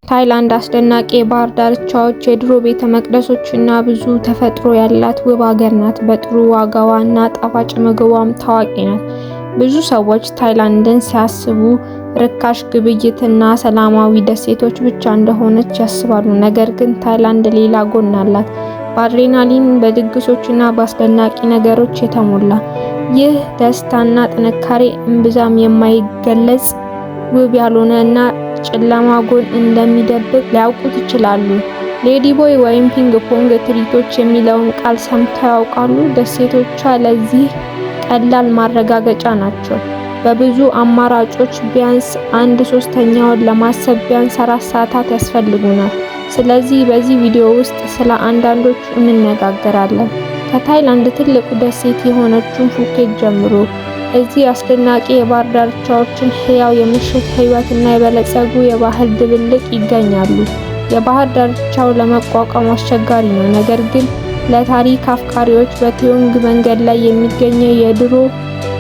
ታይላንድ አስደናቂ የባህር ዳርቻዎች፣ የድሮ ቤተ መቅደሶች እና ብዙ ተፈጥሮ ያላት ውብ ሀገር ናት። በጥሩ ዋጋዋ እና ጣፋጭ ምግቧም ታዋቂ ናት። ብዙ ሰዎች ታይላንድን ሲያስቡ ርካሽ ግብይትና ሰላማዊ ደሴቶች ብቻ እንደሆነች ያስባሉ። ነገር ግን ታይላንድ ሌላ ጎን አላት። በአድሬናሊን፣ በድግሶችና በአስደናቂ ነገሮች የተሞላ። ይህ ደስታና ጥንካሬ እምብዛም የማይገለጽ ውብ ያልሆነ እና ጨለማ ጎን እንደሚደብቅ ሊያውቁት ይችላሉ። ሌዲቦይ ወይም ፒንግ ፖንግ ትርኢቶች የሚለውን ቃል ሰምተው ያውቃሉ? ደሴቶቿ ለዚህ ቀላል ማረጋገጫ ናቸው። በብዙ አማራጮች ቢያንስ አንድ ሶስተኛውን ለማሰብ ቢያንስ 4 ሰዓታት ያስፈልጉናል። ስለዚህ በዚህ ቪዲዮ ውስጥ ስለ አንዳንዶቹ እንነጋገራለን። ከታይላንድ ትልቁ ደሴት የሆነችውን ፉኬት ጀምሮ። እዚህ አስደናቂ የባህር ዳርቻዎችን፣ ህያው የምሽት ህይወት እና የበለጸጉ የባህል ድብልቅ ይገኛሉ። የባህር ዳርቻው ለመቋቋም አስቸጋሪ ነው፣ ነገር ግን ለታሪክ አፍቃሪዎች በቴዮንግ መንገድ ላይ የሚገኘው የድሮ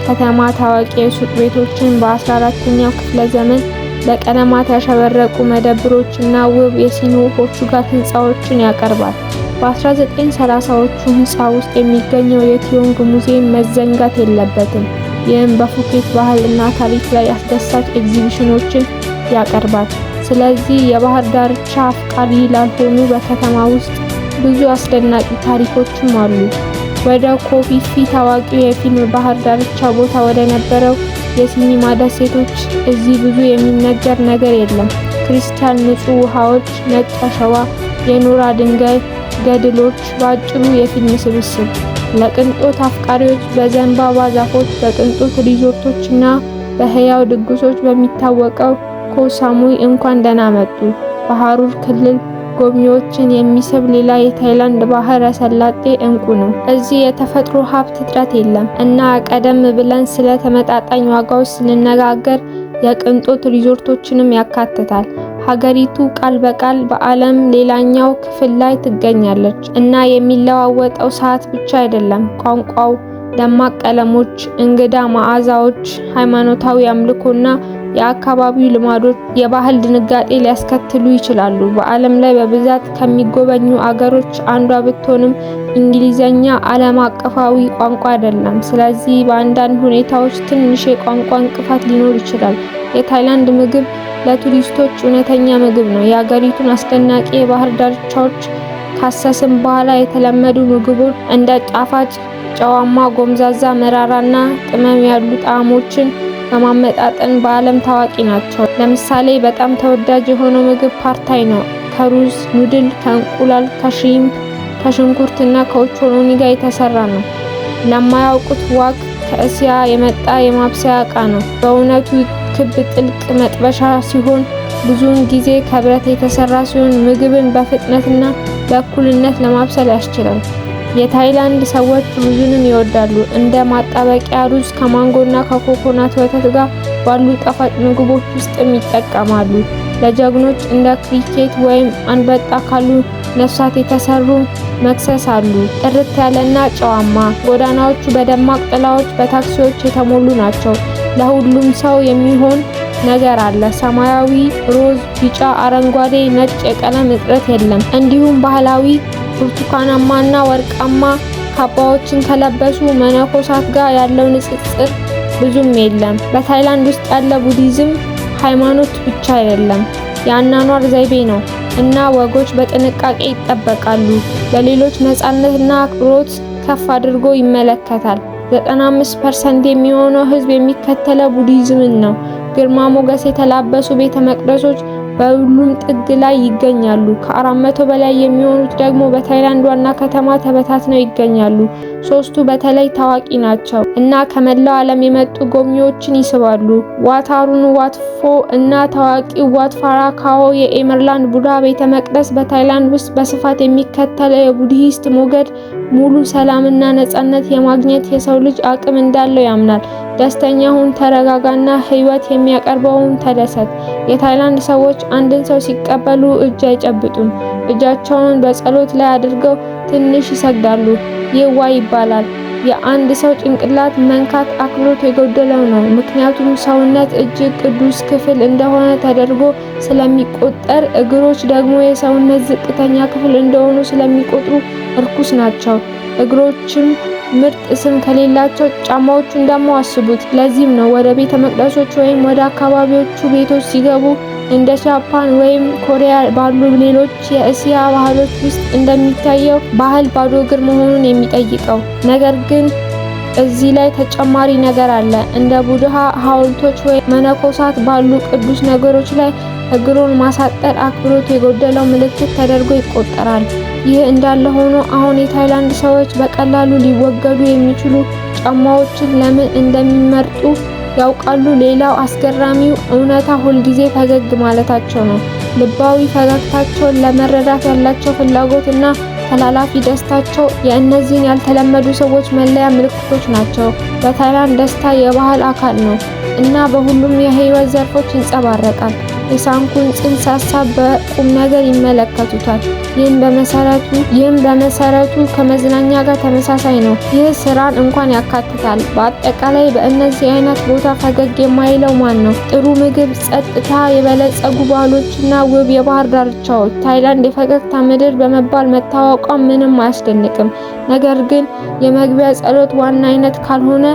ከተማ ታዋቂ የሱቅ ቤቶችን፣ በ14ኛው ክፍለ ዘመን በቀለማት ያሸበረቁ መደብሮች እና ውብ የሲኖ ፖርቹጋል ህንፃዎችን ያቀርባል። በ1930ዎቹ ህንፃ ውስጥ የሚገኘው የቴዮንግ ሙዚየም መዘንጋት የለበትም። ይህም በፉኬት ባህል እና ታሪክ ላይ አስደሳች ኤግዚቢሽኖችን ያቀርባል። ስለዚህ የባህር ዳርቻ አፍቃሪ ላልሆኑ በከተማ ውስጥ ብዙ አስደናቂ ታሪኮችም አሉ። ወደ ኮ ፊ ፊ፣ ታዋቂው የፊልም ባህር ዳርቻ ቦታ ወደ ነበረው የሲኒማ ደሴቶች፣ እዚህ ብዙ የሚነገር ነገር የለም። ክሪስታል ንጹህ ውሃዎች፣ ነጭ አሸዋ፣ የኖራ ድንጋይ ገድሎች፣ በአጭሩ የፊልም ስብስብ። ለቅንጦት አፍቃሪዎች በዘንባባ ዛፎች፣ በቅንጦት ሪዞርቶች እና በህያው ድግሶች በሚታወቀው ኮ ሳሙይ እንኳን ደህና መጡ። በሐሩር ክልል ጎብኚዎችን የሚስብ ሌላ የታይላንድ ባህረ ሰላጤ እንቁ ነው። እዚህ የተፈጥሮ ሀብት እጥረት የለም እና ቀደም ብለን ስለ ተመጣጣኝ ዋጋዎች ስንነጋገር የቅንጦት ሪዞርቶችንም ያካትታል። ሀገሪቱ ቃል በቃል በዓለም ሌላኛው ክፍል ላይ ትገኛለች እና የሚለዋወጠው ሰዓት ብቻ አይደለም። ቋንቋው፣ ደማቅ ቀለሞች፣ እንግዳ መዓዛዎች፣ ሃይማኖታዊ አምልኮና የአካባቢው ልማዶች የባህል ድንጋጤ ሊያስከትሉ ይችላሉ። በዓለም ላይ በብዛት ከሚጎበኙ አገሮች አንዷ ብትሆንም እንግሊዘኛ ዓለም አቀፋዊ ቋንቋ አይደለም። ስለዚህ በአንዳንድ ሁኔታዎች ትንሽ የቋንቋ እንቅፋት ሊኖር ይችላል። የታይላንድ ምግብ ለቱሪስቶች እውነተኛ ምግብ ነው። የሀገሪቱን አስደናቂ የባህር ዳርቻዎች ካሰስን በኋላ የተለመዱ ምግቦች እንደ ጣፋጭ፣ ጨዋማ፣ ጎምዛዛ፣ መራራና ቅመም ያሉ ጣዕሞችን በማመጣጠን በዓለም ታዋቂ ናቸው። ለምሳሌ በጣም ተወዳጅ የሆነው ምግብ ፓድ ታይ ነው። ከሩዝ noodle፣ ከእንቁላል፣ ከ shrimp፣ ከሽንኩርት እና ከኦቾሎኒ ጋር የተሰራ ነው። ለማያውቁት wok ከእስያ የመጣ የማብሰያ ዕቃ ነው። በእውነቱ ክብ ጥልቅ መጥበሻ ሲሆን ብዙውን ጊዜ ከብረት የተሰራ ሲሆን ምግብን በፍጥነትና በእኩልነት ለማብሰል ያስችላል። የታይላንድ ሰዎች ሩዝንም ይወዳሉ። እንደ ማጣበቂያ ሩዝ ከማንጎና ከኮኮናት ወተት ጋር ባሉ ጣፋጭ ምግቦች ውስጥም ይጠቀማሉ። ለጀግኖች እንደ cricket ወይም አንበጣ ካሉ ነፍሳት የተሰሩ መክሰስ አሉ። ጥርት ያለና ጨዋማ ጎዳናዎቹ በደማቅ ጥላዎች በታክሲዎች የተሞሉ ናቸው። ለሁሉም ሰው የሚሆን ነገር አለ። ሰማያዊ፣ ሮዝ፣ ቢጫ፣ አረንጓዴ፣ ነጭ የቀለም እጥረት የለም። እንዲሁም ባህላዊ ብርቱካናማና ወርቃማ ካባዎችን ከለበሱ መነኮሳት ጋር ያለው ንጽጽር ብዙም የለም። በታይላንድ ውስጥ ያለ ቡዲዝም ሃይማኖት ብቻ አይደለም፣ የአኗኗር ዘይቤ ነው እና ወጎች በጥንቃቄ ይጠበቃሉ። ለሌሎች ነጻነትና አክብሮት ከፍ አድርጎ ይመለከታል። 95% የሚሆነው ሕዝብ የሚከተለው ቡዲዝምን ነው። ግርማ ሞገስ የተላበሱ ቤተ መቅደሶች በሁሉም ጥግ ላይ ይገኛሉ። ከ400 በላይ የሚሆኑት ደግሞ በታይላንድ ዋና ከተማ ተበታትነው ይገኛሉ። ሶስቱ በተለይ ታዋቂ ናቸው እና ከመላው ዓለም የመጡ ጎብኚዎችን ይስባሉ። ዋት አሩን፣ ዋት ፎ እና ታዋቂው ዋት ፋራ ካኦ የኤመርላንድ ቡድሃ ቤተ መቅደስ በታይላንድ ውስጥ በስፋት የሚከተለው የቡድሂስት ሞገድ ሙሉ ሰላምና ነጻነት የማግኘት የሰው ልጅ አቅም እንዳለው ያምናል። ደስተኛ ሁን፣ ተረጋጋና ህይወት የሚያቀርበውን ተደሰት። የታይላንድ ሰዎች አንድን ሰው ሲቀበሉ እጅ አይጨብጡም። እጃቸውን በጸሎት ላይ አድርገው ትንሽ ይሰግዳሉ። ይህ ዋይ ይባላል። የአንድ ሰው ጭንቅላት መንካት አክብሮት የጎደለው ነው። ምክንያቱም ሰውነት እጅግ ቅዱስ ክፍል እንደሆነ ተደርጎ ስለሚቆጠር፣ እግሮች ደግሞ የሰውነት ዝቅተኛ ክፍል እንደሆኑ ስለሚቆጥሩ እርኩስ ናቸው። እግሮችም ምርጥ ስም ከሌላቸው ጫማዎቹን ደግሞ አስቡት። ለዚህም ነው ወደ ቤተ መቅደሶች ወይም ወደ አካባቢዎቹ ቤቶች ሲገቡ እንደ ጃፓን ወይም ኮሪያ ባሉ ሌሎች የእስያ ባህሎች ውስጥ እንደሚታየው ባህል ባዶ እግር መሆኑን የሚጠይቀው። ነገር ግን እዚህ ላይ ተጨማሪ ነገር አለ። እንደ ቡድሃ ሐውልቶች ወይም መነኮሳት ባሉ ቅዱስ ነገሮች ላይ እግሩን ማሳጠር አክብሮት የጎደለው ምልክት ተደርጎ ይቆጠራል። ይህ እንዳለ ሆኖ አሁን የታይላንድ ሰዎች በቀላሉ ሊወገዱ የሚችሉ ጫማዎችን ለምን እንደሚመርጡ ያውቃሉ? ሌላው አስገራሚው እውነታ ሁልጊዜ ፈገግ ማለታቸው ነው። ልባዊ ፈገግታቸውን ለመረዳት ያላቸው ፍላጎት እና ተላላፊ ደስታቸው የእነዚህን ያልተለመዱ ሰዎች መለያ ምልክቶች ናቸው። በታይላንድ ደስታ የባህል አካል ነው እና በሁሉም የህይወት ዘርፎች ይንጸባረቃል። የሳንኩን ጽንሰ ሀሳብ በቁም ነገር ይመለከቱታል። ይህም በመሰረቱ ከመዝናኛ ጋር ተመሳሳይ ነው። ይህ ስራን እንኳን ያካትታል። በአጠቃላይ በእነዚህ አይነት ቦታ ፈገግ የማይለው ማን ነው? ጥሩ ምግብ፣ ጸጥታ፣ የበለጸጉ ባህሎችና ውብ የባህር ዳርቻዎች። ታይላንድ የፈገግታ ምድር በመባል መታወቋ ምንም አያስደንቅም። ነገር ግን የመግቢያ ጸሎት ዋና አይነት ካልሆነ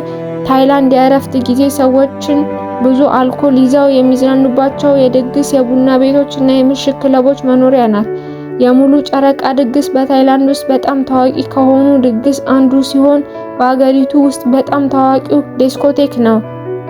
ታይላንድ የእረፍት ጊዜ ሰዎችን ብዙ አልኮል ይዘው የሚዝናኑባቸው የድግስ፣ የቡና ቤቶች እና የምሽት ክለቦች መኖሪያ ናት። የሙሉ ጨረቃ ድግስ በታይላንድ ውስጥ በጣም ታዋቂ ከሆኑ ድግስ አንዱ ሲሆን በአገሪቱ ውስጥ በጣም ታዋቂው ዲስኮቴክ ነው።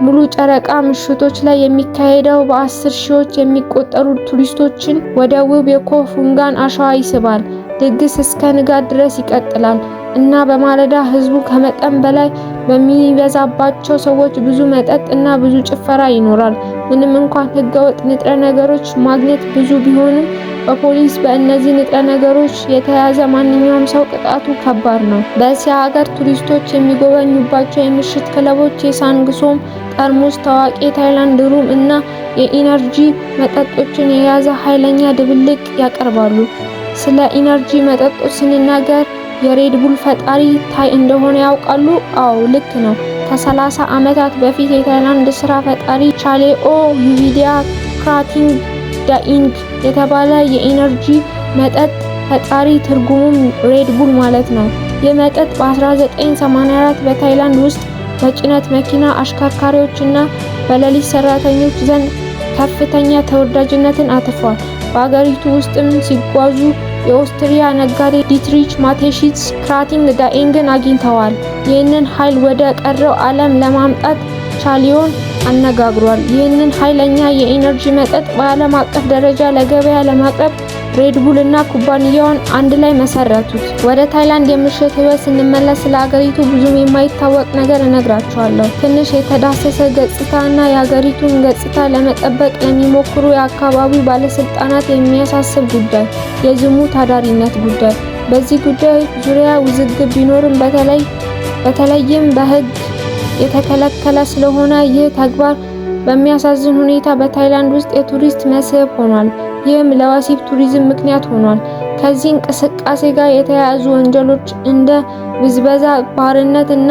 ሙሉ ጨረቃ ምሽቶች ላይ የሚካሄደው በአስር ሺዎች የሚቆጠሩ ቱሪስቶችን ወደ ውብ የኮ ፋንጋን አሸዋ ይስባል። ድግስ እስከ ንጋት ድረስ ይቀጥላል እና በማለዳ ህዝቡ ከመጠን በላይ በሚበዛባቸው ሰዎች ብዙ መጠጥ እና ብዙ ጭፈራ ይኖራል። ምንም እንኳን ህገወጥ ንጥረ ነገሮች ማግኘት ብዙ ቢሆንም፣ በፖሊስ በእነዚህ ንጥረ ነገሮች የተያዘ ማንኛውም ሰው ቅጣቱ ከባድ ነው። በእስያ ሀገር ቱሪስቶች የሚጎበኙባቸው የምሽት ክለቦች የሳንግሶም ጠርሙስ፣ ታዋቂ የታይላንድ ሩም እና የ energy መጠጦችን የያዘ ኃይለኛ ድብልቅ ያቀርባሉ። ስለ energy መጠጦች ስንናገር የሬድ ቡል ፈጣሪ ታይ እንደሆነ ያውቃሉ? አዎ፣ ልክ ነው። ከ30 ዓመታት በፊት የታይላንድ ስራ ፈጣሪ ቻሌኦ ዩቪዲያ ክራቲንግ ዳኢንግ የተባለ የ energy መጠጥ ፈጣሪ፣ ትርጉሙም ሬድ ቡል ማለት ነው። ይህ መጠጥ በ1984 በታይላንድ ውስጥ በጭነት መኪና አሽከርካሪዎች እና በሌሊት ሰራተኞች ዘንድ ከፍተኛ ተወዳጅነትን አትርፏል። በአገሪቱ ውስጥም ሲጓዙ የኦስትሪያ ነጋዴ ዲትሪች ማቴሺትስ ክራቲንግ ዳኤንግን አግኝተዋል። ይህንን ኃይል ወደ ቀረው ዓለም ለማምጣት ቻሊዮን አነጋግሯል። ይህንን ኃይለኛ የ energy መጠጥ በዓለም አቀፍ ደረጃ ለገበያ ለማቅረብ ሬድ ቡል እና ኩባንያውን አንድ ላይ መሰረቱት። ወደ ታይላንድ የምሽት ህይወት ስንመለስ ስለ አገሪቱ ብዙም የማይታወቅ ነገር እነግራችኋለሁ። ትንሽ የተዳሰሰ ገጽታ እና የአገሪቱን ገጽታ ለመጠበቅ ለሚሞክሩ የአካባቢው ባለስልጣናት የሚያሳስብ ጉዳይ፣ የዝሙት አዳሪነት ጉዳይ። በዚህ ጉዳይ ዙሪያ ውዝግብ ቢኖርም በተለይም በህግ የተከለከለ ስለሆነ ይህ ተግባር በሚያሳዝን ሁኔታ በታይላንድ ውስጥ የቱሪስት መስህብ ሆኗል። ይህም ለወሲብ ቱሪዝም ምክንያት ሆኗል። ከዚህ እንቅስቃሴ ጋር የተያያዙ ወንጀሎች እንደ ብዝበዛ፣ ባርነት እና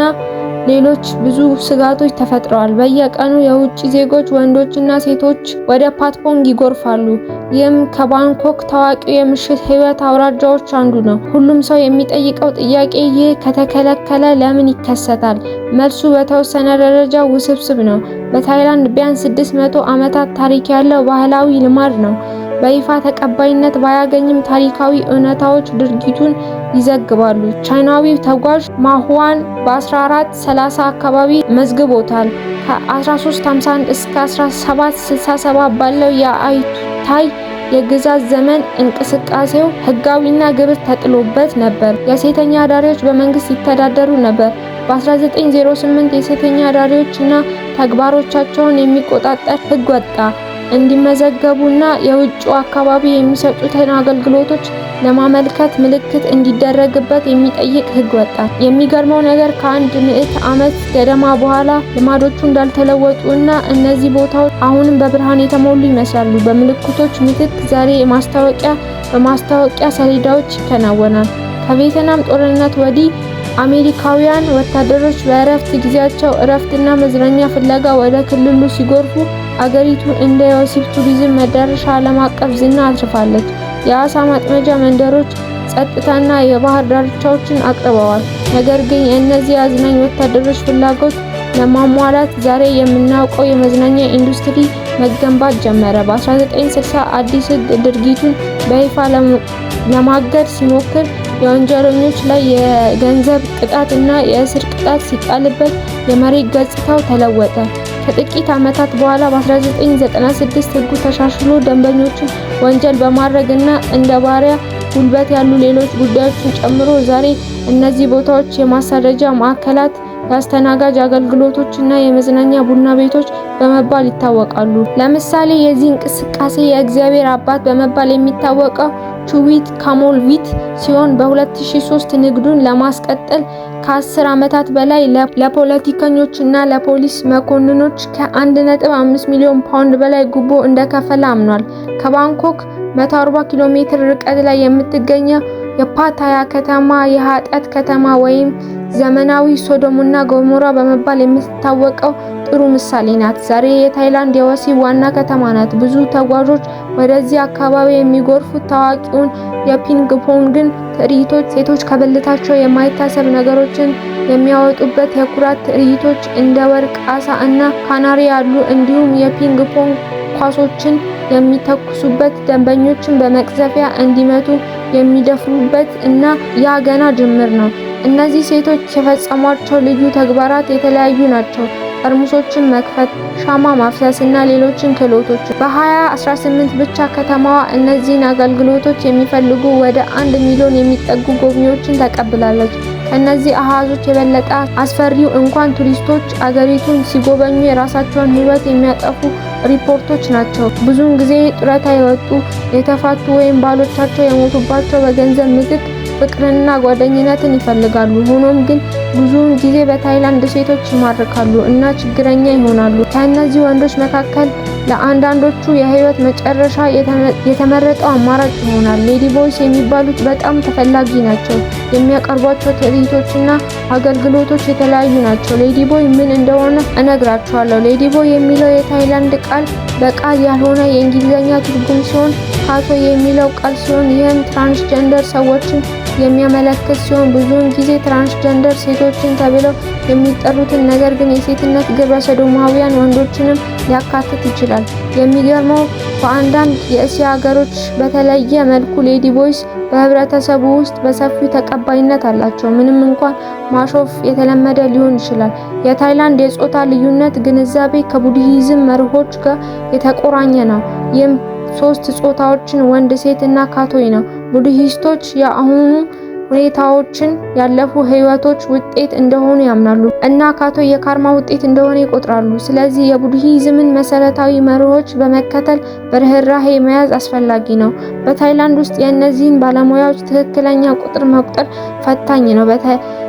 ሌሎች ብዙ ስጋቶች ተፈጥረዋል። በየቀኑ የውጭ ዜጎች ወንዶችና ሴቶች ወደ ፓትፖንግ ይጎርፋሉ። ይህም ከባንኮክ ታዋቂው የምሽት ህይወት አውራጃዎች አንዱ ነው። ሁሉም ሰው የሚጠይቀው ጥያቄ ይህ ከተከለከለ ለምን ይከሰታል? መልሱ በተወሰነ ደረጃ ውስብስብ ነው። በታይላንድ ቢያንስ 600 ዓመታት ታሪክ ያለው ባህላዊ ልማድ ነው። በይፋ ተቀባይነት ባያገኝም ታሪካዊ እውነታዎች ድርጊቱን ይዘግባሉ። ቻይናዊው ተጓዥ ማሁዋን በ1430 አካባቢ መዝግቦታል። ከ1351 እስከ 1767 ባለው የአዩታይ የግዛት ዘመን እንቅስቃሴው ህጋዊና ግብር ተጥሎበት ነበር። የሴተኛ አዳሪዎች በመንግስት ይተዳደሩ ነበር። በ1908 የሴተኛ አዳሪዎች እና ተግባሮቻቸውን የሚቆጣጠር ህግ ወጣ። እንዲመዘገቡና የውጭው አካባቢ የሚሰጡትን አገልግሎቶች ለማመልከት ምልክት እንዲደረግበት የሚጠይቅ ህግ ወጣ። የሚገርመው ነገር ከአንድ ምዕተ ዓመት ገደማ በኋላ ልማዶቹ እንዳልተለወጡ እና እነዚህ ቦታዎች አሁንም በብርሃን የተሞሉ ይመስላሉ። በምልክቶች ምትክ ዛሬ የማስታወቂያ በማስታወቂያ ሰሌዳዎች ይከናወናል። ከቬትናም ጦርነት ወዲህ አሜሪካውያን ወታደሮች በእረፍት ጊዜያቸው እረፍትና መዝናኛ ፍለጋ ወደ ክልሉ ሲጎርፉ አገሪቱ እንደ የወሲብ ቱሪዝም መዳረሻ ዓለም አቀፍ ዝና አትርፋለች። የአሳ ማጥመጃ መንደሮች፣ ጸጥታና የባህር ዳርቻዎችን አቅርበዋል። ነገር ግን የእነዚህ አዝናኝ ወታደሮች ፍላጎት ለማሟላት ዛሬ የምናውቀው የመዝናኛ ኢንዱስትሪ መገንባት ጀመረ። በ1960 አዲስ ሕግ ድርጊቱን በይፋ ለማገድ ሲሞክር፣ የወንጀለኞች ላይ የገንዘብ ቅጣት እና የእስር ቅጣት ሲጣልበት የመሬት ገጽታው ተለወጠ። ከጥቂት ዓመታት በኋላ በ1996 ሕጉ ተሻሽሎ ደንበኞችን ወንጀል በማድረግ እና እንደ ባሪያ ጉልበት ያሉ ሌሎች ጉዳዮችን ጨምሮ ዛሬ እነዚህ ቦታዎች የማሳደጃ ማዕከላት፣ የአስተናጋጅ አገልግሎቶች እና የመዝናኛ ቡና ቤቶች በመባል ይታወቃሉ። ለምሳሌ የዚህ እንቅስቃሴ የእግዚአብሔር አባት በመባል የሚታወቀው ቹዊት ካሞልቪት ሲሆን፣ በ2003 ንግዱን ለማስቀጠል ከ10 ዓመታት በላይ ለፖለቲከኞች እና ለፖሊስ መኮንኖች ከ1.5 ሚሊዮን ፓውንድ በላይ ጉቦ እንደከፈለ አምኗል። ከባንኮክ 140 ኪሎ ሜትር ርቀት ላይ የምትገኘው የፓታያ ከተማ የኃጢአት ከተማ ወይም ዘመናዊ ሶዶምና ገሞራ በመባል የምትታወቀው ጥሩ ምሳሌ ናት። ዛሬ የታይላንድ የወሲብ ዋና ከተማ ናት። ብዙ ተጓዦች ወደዚህ አካባቢ የሚጎርፉት ታዋቂውን የፒንግ ፖንግን ትርኢቶች፣ ሴቶች ከብልታቸው የማይታሰብ ነገሮችን የሚያወጡበት የኩራት ትርኢቶች እንደ ወርቅ አሳ እና ካናሪ ያሉ፣ እንዲሁም የፒንግ ፖንግ ኳሶችን የሚተኩሱበት፣ ደንበኞችን በመቅዘፊያ እንዲመቱ የሚደፍሩበት እና ያ ገና ጅምር ነው። እነዚህ ሴቶች የፈጸሟቸው ልዩ ተግባራት የተለያዩ ናቸው። ጠርሙሶችን መክፈት፣ ሻማ ማፍሰስ እና ሌሎችን ክህሎቶች። በ2018 ብቻ ከተማዋ እነዚህን አገልግሎቶች የሚፈልጉ ወደ 1 ሚሊዮን የሚጠጉ ጎብኚዎችን ተቀብላለች። ከእነዚህ አሃዞች የበለጠ አስፈሪው እንኳን ቱሪስቶች አገሪቱን ሲጎበኙ የራሳቸውን ሕይወት የሚያጠፉ ሪፖርቶች ናቸው። ብዙውን ጊዜ ጡረታ የወጡ፣ የተፋቱ ወይም ባሎቻቸው የሞቱባቸው በገንዘብ ምትክ ፍቅርንና ጓደኝነትን ይፈልጋሉ። ሆኖም ግን ብዙውን ጊዜ በታይላንድ ሴቶች ይማረካሉ እና ችግረኛ ይሆናሉ። ከእነዚህ ወንዶች መካከል ለአንዳንዶቹ የህይወት መጨረሻ የተመረጠው አማራጭ ይሆናል። Ladyboys የሚባሉት በጣም ተፈላጊ ናቸው። የሚያቀርቧቸው ትርኢቶችና አገልግሎቶች የተለያዩ ናቸው። Ladyboy ምን እንደሆነ እነግራችኋለሁ። Ladyboy የሚለው የታይላንድ ቃል በቃል ያልሆነ የእንግሊዝኛ ትርጉም ሲሆን ካቶይ የሚለው ቃል ሲሆን፣ ይህም transgender ሰዎችን የሚያመለክት ሲሆን፣ ብዙውን ጊዜ transgender ሴቶችን ተብለው የሚጠሩትን ነገር ግን የሴትነት ግብረ ሰዶማውያን ወንዶችንም ሊያካትት ይችላል። የሚገርመው በአንዳንድ የእስያ ሀገሮች በተለየ መልኩ ladyboys በህብረተሰቡ ውስጥ በሰፊው ተቀባይነት አላቸው፣ ምንም እንኳን ማሾፍ የተለመደ ሊሆን ይችላል። የታይላንድ የጾታ ልዩነት ግንዛቤ ከቡድሂዝም መርሆች ጋር የተቆራኘ ነው። ይህም ሶስት ጾታዎችን ወንድ፣ ሴት እና ካቶይ ነው። ቡድሂስቶች የአሁኑ ሁኔታዎችን ያለፉ ህይወቶች ውጤት እንደሆኑ ያምናሉ እና ካቶይ የካርማ ውጤት እንደሆነ ይቆጥራሉ። ስለዚህ የቡድሂዝምን መሰረታዊ መርሆች በመከተል በርህራሄ መያዝ አስፈላጊ ነው። በታይላንድ ውስጥ የእነዚህን ባለሙያዎች ትክክለኛ ቁጥር መቁጠር ፈታኝ ነው።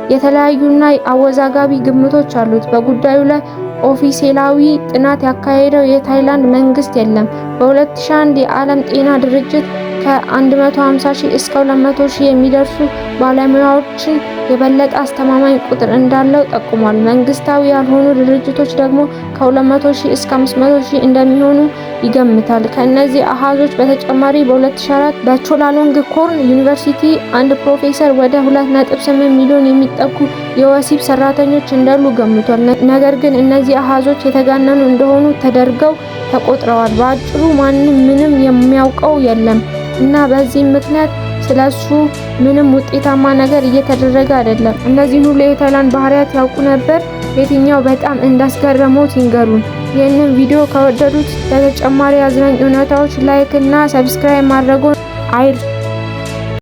የተለያዩና አወዛጋቢ ግምቶች አሉት። በጉዳዩ ላይ ኦፊሴላዊ ጥናት ያካሄደው የታይላንድ መንግስት የለም። በ2001 የዓለም ጤና ድርጅት ከ150 ሺህ እስከ 200 ሺህ የሚደርሱ ባለሙያዎችን የበለጠ አስተማማኝ ቁጥር እንዳለው ጠቁሟል። መንግስታዊ ያልሆኑ ድርጅቶች ደግሞ ከ200 ሺህ እስከ 500 ሺህ እንደሚሆኑ ይገምታል። ከእነዚህ አሃዞች በተጨማሪ በ2004 በቹላሎንግኮርን ዩኒቨርሲቲ አንድ ፕሮፌሰር ወደ 2.8 ሚሊዮን የሚጠጉ የወሲብ ሰራተኞች እንዳሉ ገምቷል። ነገር ግን እነዚህ አሃዞች የተጋነኑ እንደሆኑ ተደርገው ተቆጥረዋል። በአጭሩ ማንም ምንም የሚያውቀው የለም እና በዚህም ምክንያት ስለሱ ምንም ውጤታማ ነገር እየተደረገ አይደለም። እነዚህን ሁሉ የታይላንድ ባህሪያት ያውቁ ነበር? የትኛው በጣም እንዳስገረመዎት ይንገሩን። ይህንን ቪዲዮ ከወደዱት ለተጨማሪ አዝናኝ እውነታዎች like እና subscribe ማድረግዎን አይርሱ።